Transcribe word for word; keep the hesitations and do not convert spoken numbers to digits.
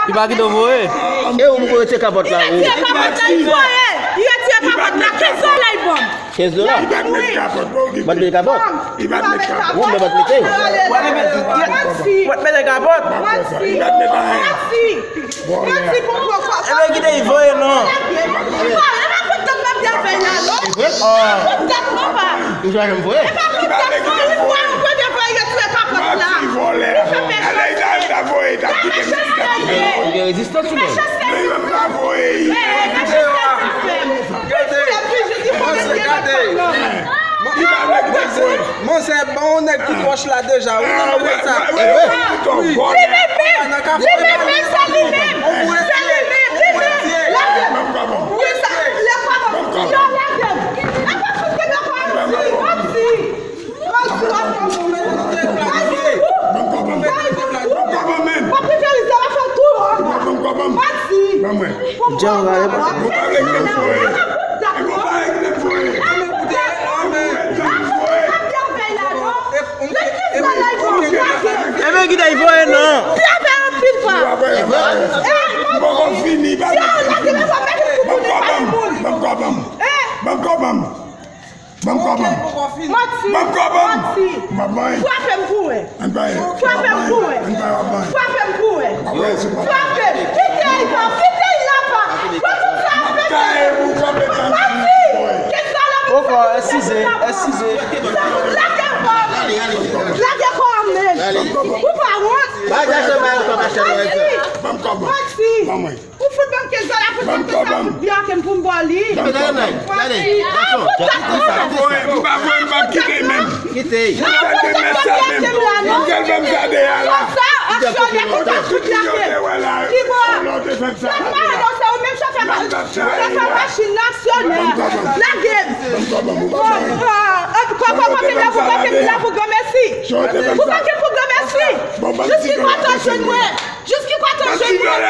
Li pa kite w voye. E ou pou retire kapòt la, ou. Li retire kapòt la, li voye. Li retire kapòt la, kenz dola li ban m. Kenz dola? Li pa t met kapòt, bon, li pa t met kapòt. Li pa t met kapòt. Ou pa t mete. Manti. Ou pa t mete kapòt. Manti. Li pa t met anyen. Manti. Manti pou pwofò. E men kite l voye non. E pa kontan m ap fè la non. E pa kontan non pa. Ou jwe avè m voye. E pa kontan non. Li fè yon premye fwa li retire kapòt la. Manti, vòlè. Li fè mechanste. Li fè mechanste. Li gen rezistans ou menm? Li fè mechanste. Li fè mechanste. Gade, gade. Manzè, bon, ou nèg tout wòch la deja. Ou nan move sa. Li menm menm. Li menm menm, se li menm. Se li menm, li menm. Lage. Wi, sa, lè pa bon. Yo, lage. Lè pa fout ke yo pa di. Manti. Manti, w ap fè bon, men. Manti. Manti. W ap piperize, w ap fè tou. Manti. Django gade pa. Ebyen, kite l voye non. Pye fè anpil pa. Bon, bon, fini, ba m. Ban m kò ban m. Ban m kò ban m. Ban m kò ban m. Ban m kò ban m. Manti. Ban m kò ban m. Manti. M ap bay. Frape m pou wè. Ann bay. Frape m pou wè. Ann bay, w ap bay. Frape m pou wè. W ap bay, se pa. Frape m. Kite l pa. Kite l la pa. Pran tout sa. M ap taye pou frape tann. Manti. Kisa la? Poko, eskize, eskize. Lage kò m. Lage kò m, men. Ou pa wont? Manti. Ban m kò ban m. Manti. Ban mwen. Ou fout ban m kenz dola, fout ban m kenz dola, fout byen ak m pou m ba w li. Ban m kò ban m. Gade, gason. Ou pa voye, ou pa voye, m p ap kite l menm. Kite l. Ou pa voye, m p ap kite l la non. Ou fè l fè m sa deyò la. Sa, aksyonè ki ta fout la fè. Li bon. Sa pa non, se ou menm chofè ma-, chofè machin nan, aksyonè. Lage m. Bon, ah, kòkò, kòkò, kòkò, kòkò, granmèsi. Ou pa gen pou granmèsi. Jis ki kote w jwenn mwen. Jis ki kote w jwenn mwen.